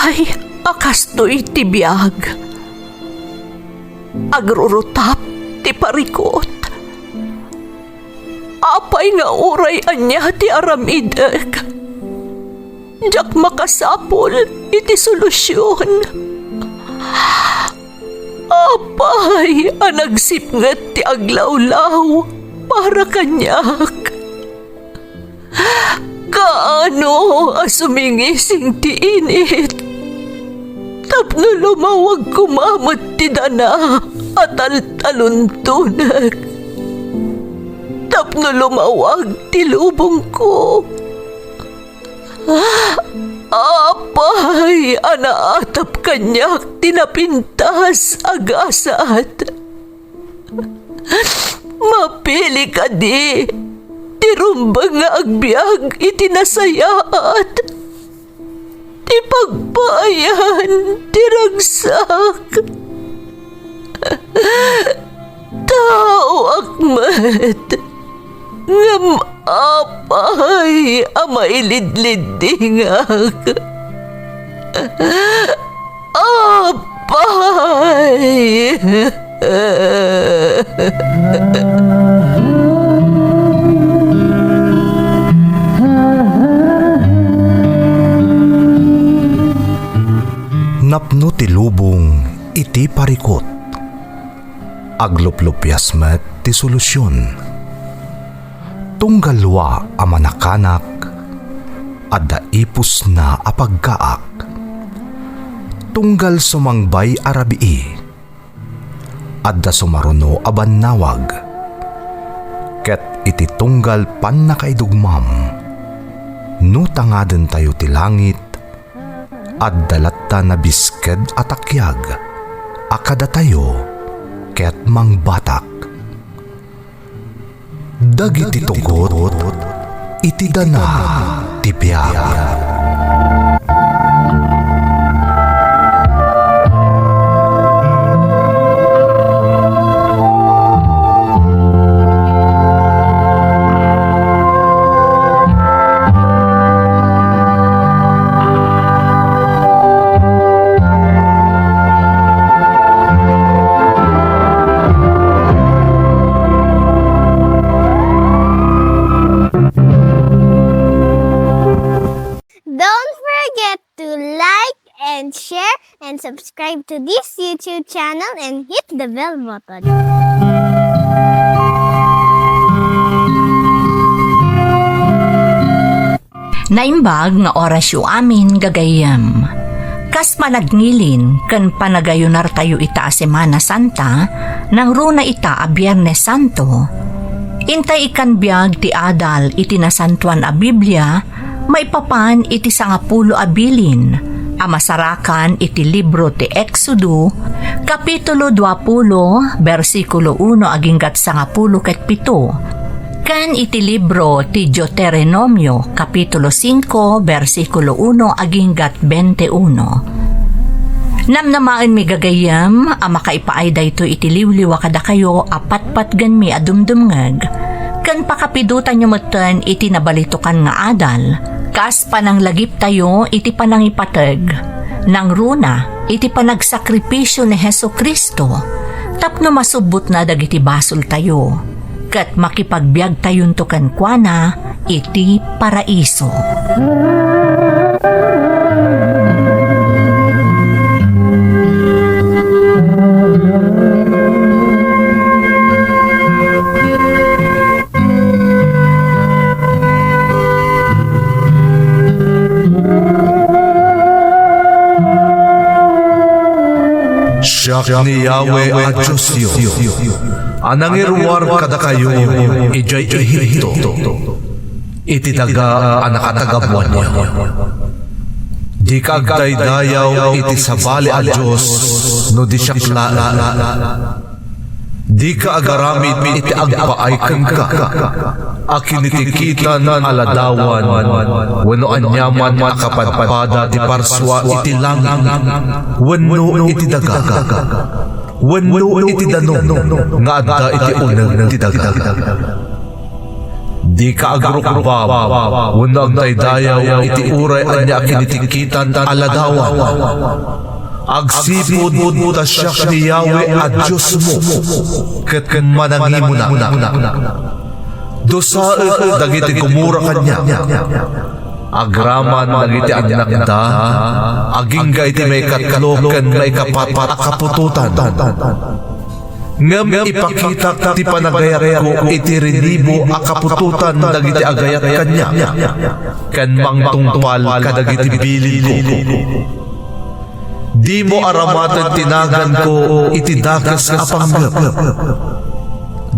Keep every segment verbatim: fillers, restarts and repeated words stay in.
Ay, a kastoy ti biag. Agrurutap ti parikut. Apay nga uray ania ti aramidek, diak makasapul iti solusion. Apay a nagsipnget ti aglawlaw para kaniak? Kaano a sumingising ti init tapno lumawag koma met ti dana a taltaluntonek, tapno lumawag ti lubongko? Apay a naatap kaniak ti napintas a gasat? Mapili kadi ti rumbeng nga agbiag iti nasayaat, ti pagpaayan ti ragsak? Taoak met, ngem apay a mailidliddingak? Apay! Napno ti lubong iti parikut. Agluplupias met ti solusion. Tunggal dua a manakanak, adda ipusna a pagkaak. Tunggal sumangbay a rabii, adda sumaruno a bannawag. Ket iti tunggal pannakaidugmam, no tangadentayo ti langit, adda latta nabisked a takiag a kadatayo ket mangbatak. Dagiti tugot iti dana ti biag. Don't forget to like and share and subscribe to this YouTube channel and hit the bell button. Naimbag nga orasyo amin, gagayyem. Kas managngilin ken panagayunartayo ita a Semana Santa, nangruna ita a Biernes Santo, intay ikkan biag ti adal iti Nasantoan a Biblia maipapan iti sangapulo a bilin a masarakan iti libro ti Exodo, kapitulo duapulo, bersikulo uno aginggat sangapulo ket pito, ken iti libro ti Deuteronomio, kapitulo singko, bersikulo uno aginggat bente uno. Namnamaenmi, gagayyem, a makaipaay daytoy iti liwliwa kadakayo a patpatgenmi a dumdumngeg, ken pakapidotanyo metten iti nabalitokan nga adal, kas pananglagiptayo iti panangipateg, nangruna iti panagsakripisio ni Jesu-Cristo, tapno masubbotna dagiti basoltayo, ket makipagbiagtayonto kenkuana iti paraiso. Siak ni Yahweh a Diosyo, a nangiruar kadakayo idiay Egipto, iti daga a nakatagabuanyo. Dika agdaydayaw iti sabali a dios no di siak laeng. Dika agaramid iti agpaay kenka a kinitikitan a ladawan wenno aniaman a kapadpada ti parsua iti langit wenno iti daga wenno iti danum nga adda iti uneg ti daga. Dika agrukbab wenno agdaydayaw iti uray ania a kinitikitan a ladawan. Agsipud ta siak ni Yahweh a Diosmo, ket manangimuna. Dusaek dagiti gumura kaniak. Agraman dagiti annakda, agingga iti maikatlo ken maikapat a kaputotan. Ngem ipakitak ti panagayatko iti rinibo a kaputotan dagiti agayat kaniak, ken mangtungpal kadagiti bilinko. Dimo aramaten ti naganko iti dakes a panggep,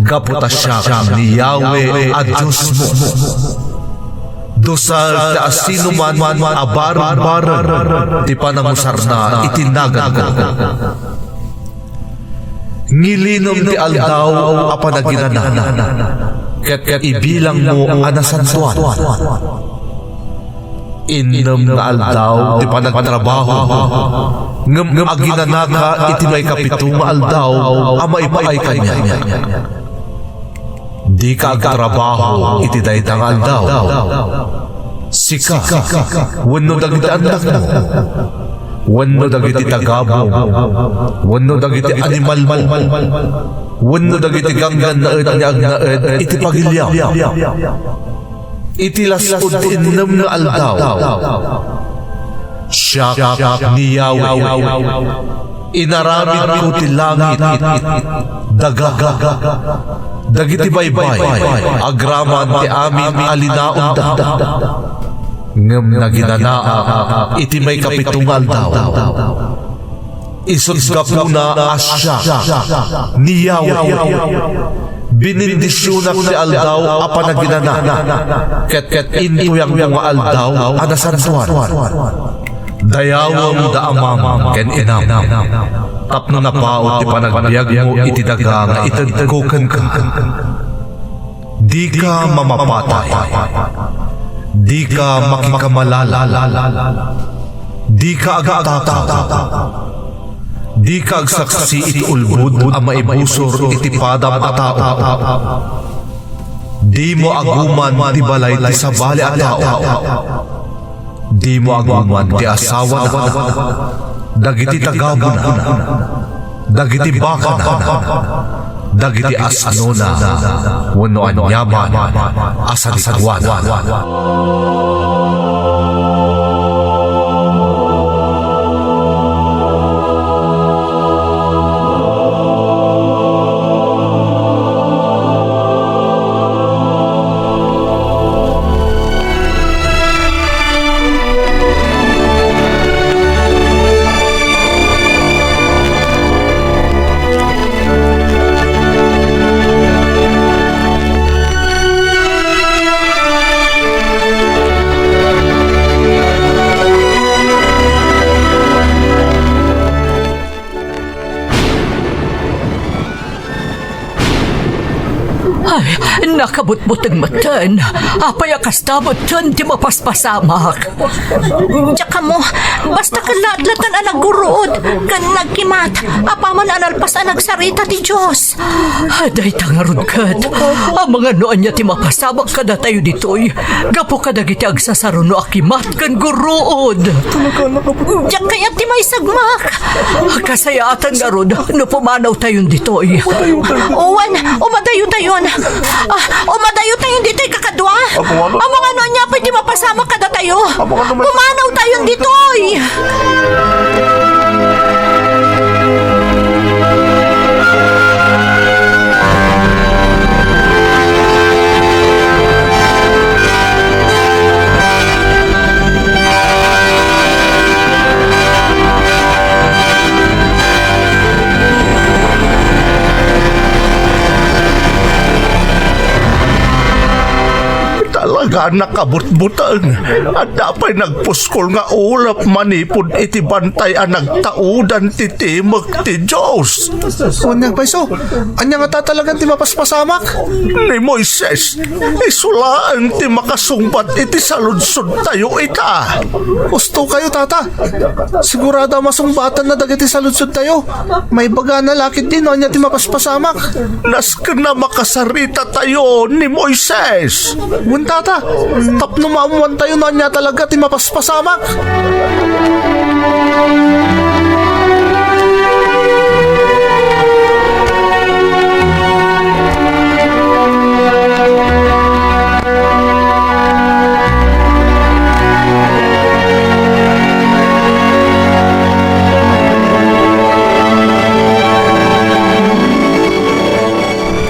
gapu ta siak ni Yahweh a Diosmo. Dusaek ti asinoman a bareng-bareng ti panangusarna iti naganko. Ngilinom ti aldaw a panaginana, ket, ket ibilangmo a nasantoan. Innem nga aldaw ti panagtrabaho, ngem, ngem aginanaka iti maikapito nga aldaw a maipaay kaniak. Dika agtrabaho iti dayta nga aldaw. Sika, wenno dagiti annakmo, wenno dagiti tagabum, wenno dagiti animalmo, wenno dagiti ganggannaed a agnaed iti pagiliam. Iti las-ud ti innem nga aldaw, siak ni Yahweh. Inaramidko ti langit, daga, dagiti baybay, agraman ti amin a linaonda. Ngem naginanaak iti maikapito nga aldaw. Isut' gapuna a siak ni Yahweh, binindisionak ti aldaw a panaginana, ket, ket intuyangko nga aldaw a nasantoan. Dayawem da amam ken inam, tapno napaut ti panagbiagmo iti daga nga itedko kenka. Dika mamapatay. Dika makikamalala. Dika agtakaw. Dika agsaksi iti ulbod a maibusor iti padam a tao. Dimo aguman ti balay ti sabali a tao. Dimo aguman ti asawana, dagiti tagabuna, dagiti bakana, dagiti asnona, wenno aniaman a sanikuana. Ay, nakabutbuteng metten. Apay a kasta metten ti mapaspasamak? Diak ammo, basta ket laadlatan a nagguruod ken nagkimat, apaman a nalpas a nagsarita ti Dios. Dayta ngarud ket, amangan no ania ti mapasamak kadatayo ditoy, gapu kadagiti agsasaruno a kimat ken guruod. Diak kayat ti maisagmak. Kasayaatan ngarud no pumanawtayon ditoy. Wen, umadayotayon. Ah, umadayotayon ditoy, kakadua. Apo, ano? Amangan no ania pay ti mapasamak kadatayo. Apo, ano man? Pumanawtayon ditoy. Ta Talaga nakabutbuteng. Adda pay nagpuskol nga ulep manipud iti bantay a nagtaudan ti timek ti Dios. Wen nga agpayso, ania ngata talagan ti mapaspasamak? Ni Moises, isu laeng ti makasungbat iti saludsodtayo ita. Husto kayo, tata. Sigurado a masungbatanna dagiti saludsodtayo. Maibagana la ketdi no ania ti mapaspasamak. Nasken a makasarita tayo ni Moises. Wen, tata, tapno maammoantayo no ania talaga ti mapaspasamak.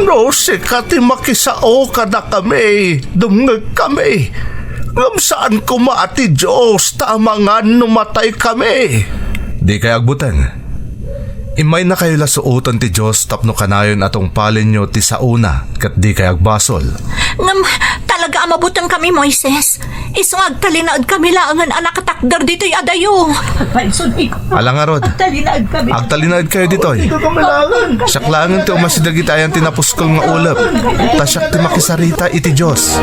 No sika ti makisao kadakami, dumngegkami. Ngem saan koma a ti Dios ta amangan no mataykami. Dikay agbuteng. Immaynakayo la suoten ti Dios tapno kanayon a tungpalenyo ti saona ket dikay agbasol. Ngem talaga a mabutengkami, Moises. Isu nga agtalinaedkami laengen a nakatakder ditoy adayo. Ala ngarud, agtalinaedkayo ditoy. Siak laengen ti umasideg iti ayan ti napuskol nga ulep, ta siak ti makisarita iti Dios.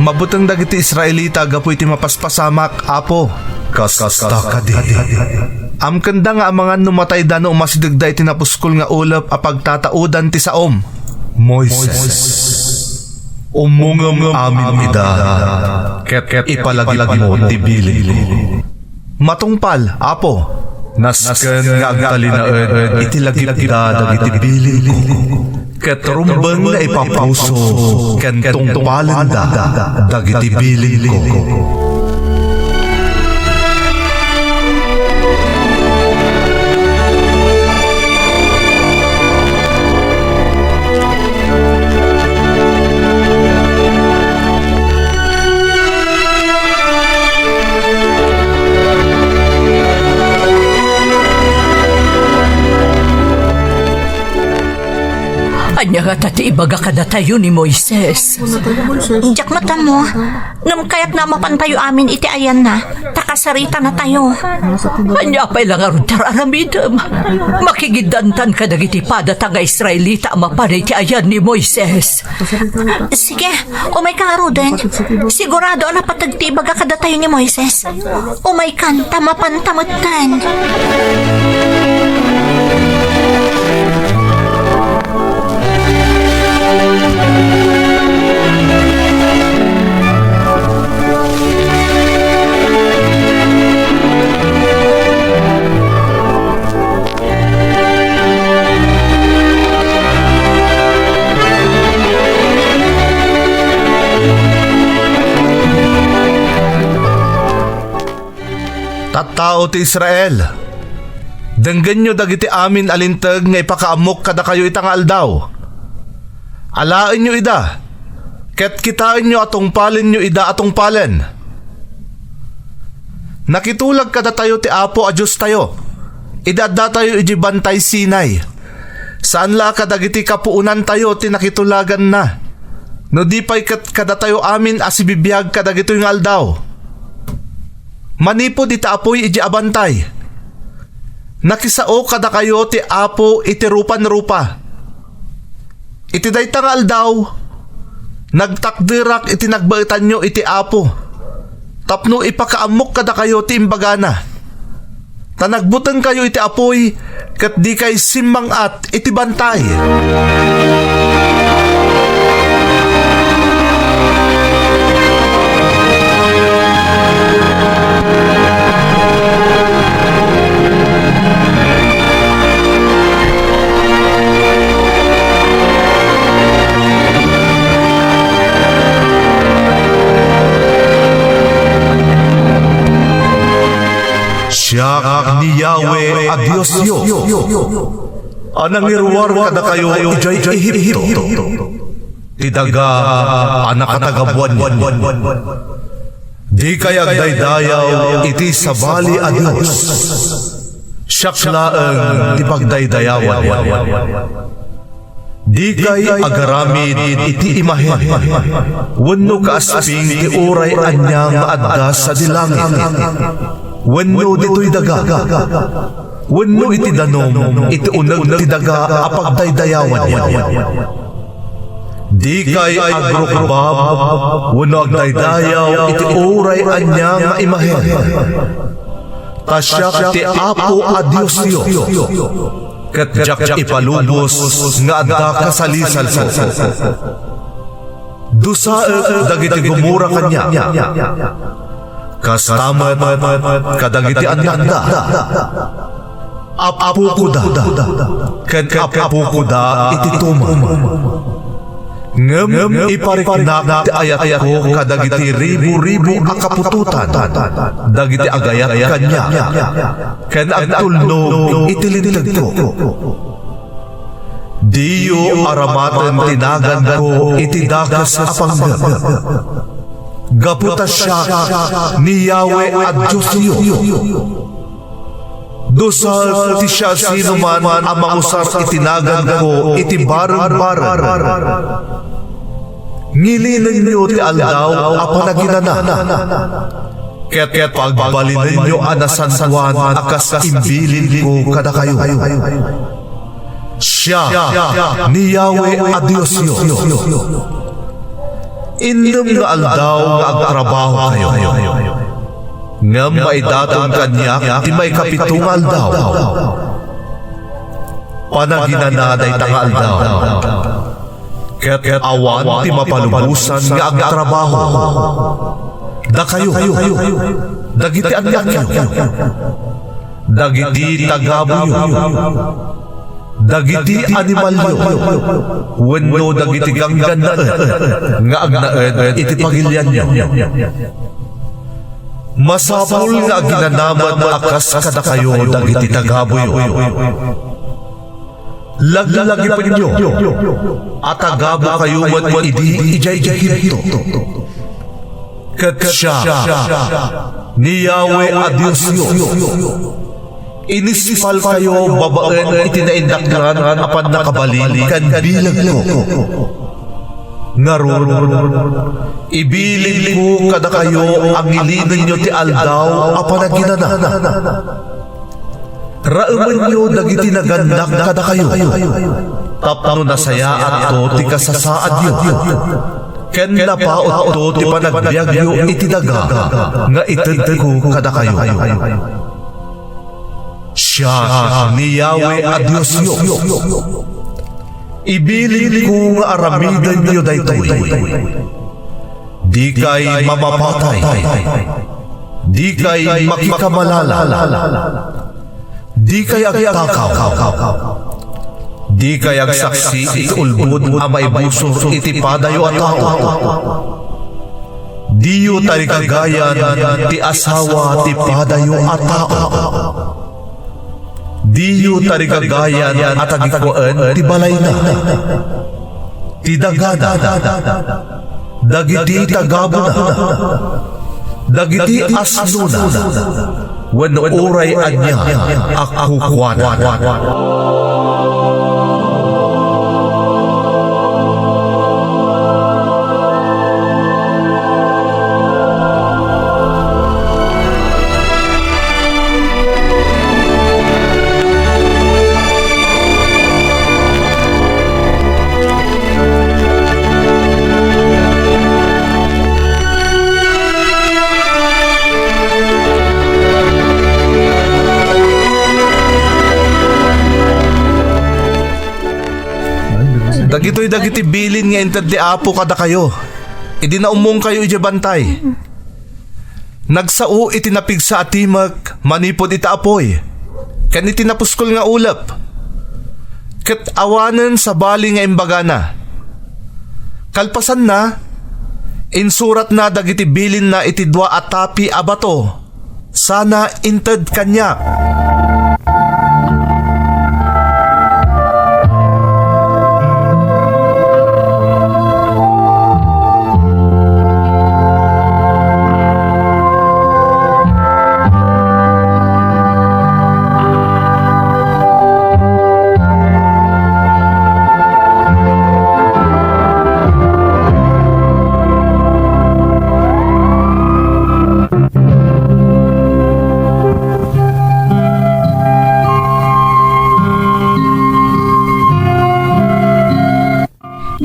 Mabuteng dagiti Israelita gapu iti mapaspasamak, Apo. Kasta kadi. Amkenda nga amangan no matayda no umasidegda iti napuskol nga ulep a pagtataudan ti saom. Moises, ummongem amin ida, ket ipalagipmo ti bilingko. Matungpal, Apo. Nasken nga agtalinaed iti lagipda dagiti bilingko, ket rumbeng nga ipapuso ken tungpalenda dagiti bilingko. Ania ngata ti ibaga kadatayo ni Moises? Diak matammo, ngem kayatna a mapantayo amin iti ayanna, ta kasaritana tayo. Ania pay la ngarud ti ar-aramidem? Makigiddantan kadagiti padata nga Israelita a mapan iti ayan ni Moises. Sige, umayka ngaruden. Sigurado a napateg ti ibaga kadatayo ni Moises. Umaykan ta mapanta metten. Tattao ti Israel, denggenyo dagiti amin a linteg nga ipakaammok kadakayo ita nga aldaw. Alaenyo ida, ket kitaenyo a tungpalenyo ida a tungpalen. Nakitulag kadatayo ti Apo a Diostayo idi addatayo idiay Bantay Sinai. Saan la a kadagiti kapuonantayo ti nakitulaganna, no di pay ket kadatayo amin a sibibiag kadagitoy nga aldaw. Manipud ita apuy idiay a bantay, nakisao kadakayo ti Apo iti rupan-rupa. Iti dayta nga aldaw, nagtakderak iti nagbaetanyo iti Apo tapno ipakaammok kadakayo ti imbagana. Ta nagbutengkayo iti apuy ket dikay simmang-at iti bantay. Siak ni Yahweh a Diosyo a nangiruar kadakayo idiay Egipto, ti daga a nakatagabuanyo. Dikay agdaydayaw iti sabali a dios. Siak laeng ti pagdaydayawanyo. Dikay agaramid iti imahen wenno kaasping ti uray ania nga adda sadi langit wenno ditoy daga wenno iti danum iti uneg ti daga a pagdaydayawanyo. Dikay agrukbab wenno agdaydayaw iti uray ania nga imahen. Ta siak ti Apo a Diosyo, ket diak ipalubos nga adda kasalisalko. Dusaek dagiti gumura kaniak, kasta met kadagiti annakda. Appokoda, ken appokoda iti tumo. Ngem ipariknak ti ayatko kadagiti ribu-ribu a kaputotan dagiti agayat kaniak, ken agtulnog iti lintegko. Diyo aramaten ti naganko iti dakes a panggep. Gapu ta siak ni Yahweh a Diosyo. Dusaek ti siasinoman a mangusar iti naganko iti bareng-bareng. Ngilinenyo ti aldaw a panaginana, ket pagbalinenyo a nasantoan a kas imbilinko kadakayo. Siak ni Yahweh a Diosyo. Innem nga aldaw nga agtrabahokayo, ngem maidaton kaniak ti maikapito nga aldaw. Panaginana dayta nga aldaw, ket awan ti mapalubosan nga agtrabaho. Dakayo, dagiti annakyo, dagiti tagabuyo, dagiti animalyo, wenno dagiti ganggannaet nga agnaed iti pagilianyo. Masapul nga aginanamet a kas kadakayo dagiti tagabuyo. Laglagipenyo a tagabukayo met idi idiay Egipto. Ket siak ni Yahweh a Diosyo, inispalkayo babaen iti naindaklan a pannakabalin ken bilegko. Ngarud, ibilinko kadakayo a ngilinenyo ti aldaw a panaginana. Raemenyo dagiti nagannak kadakayo, tapno nasayaatto ti kasasaadyo, ken napautto ti panagbiagyo iti daga nga itedko kadakayo. Siak ni Yahweh a Diosyo. Ibilinko nga aramidenyo daytoy. Dikay mamapatay. Dikay makikamalala. Dikay agtakaw. Dikay agsaksi iti ulbod a maibusor iti padayo a tao. Diyo tarigagayan ti asawa ti padayo a tao. Diyo tarigagayan a tagikuaen ti balayna, ti dagana, dagiti tagabuna, dagiti asnona, wenno uray ania a kukuana. Dagitoy dagiti bilin nga inted ti Apo kadakayo idi naummongkayo idiay bantay. Nagsao iti napigsa a timek manipud iti apuy ken iti napuskol nga ulep, ket awanen sabali nga imbagana. Kalpasanna, insuratna dagiti bilinna iti dua a tapi a bato sana inted kaniak.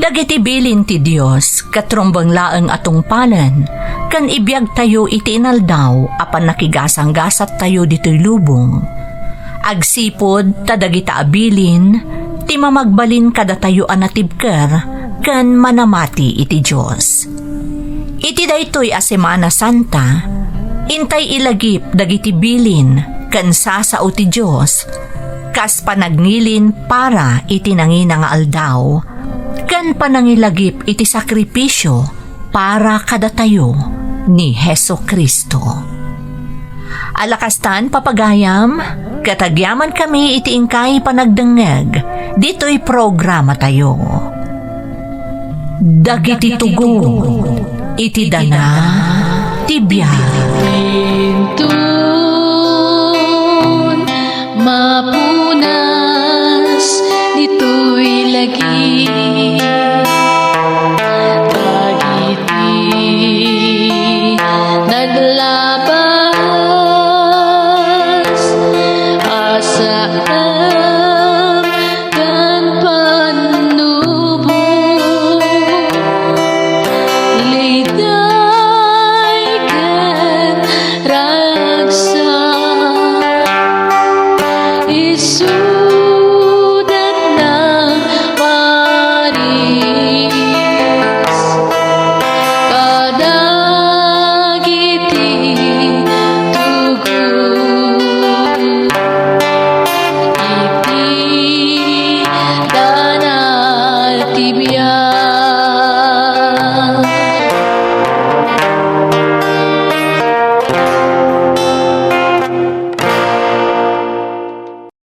Dagiti bilin ti Dios ket rumbeng laeng a tungpalen ken ibiagtayo iti inaldaw a pannakigasanggasattayo ditoy lubong. Agsipud ta dagita a bilin ti mamagbalin kadatayo a natibker ken manamati iti Dios. Iti daytoy a Semana Santa, intay ilagip dagiti bilin ken sasao ti Dios kas panagngilin para iti nangina nga aldaw, ken panangilagip iti sakripisio para kadatayo ni Jesu-Cristo. Alakastan, papagayam, ket agyamankami iti inkay panagdengngeg ditoy programatayo. Dagiti tugon iti dana ti biag. Inton mapunas ditoy lagi, dagiti naglabas a saan ken pannubo, liday ken ragsak, isu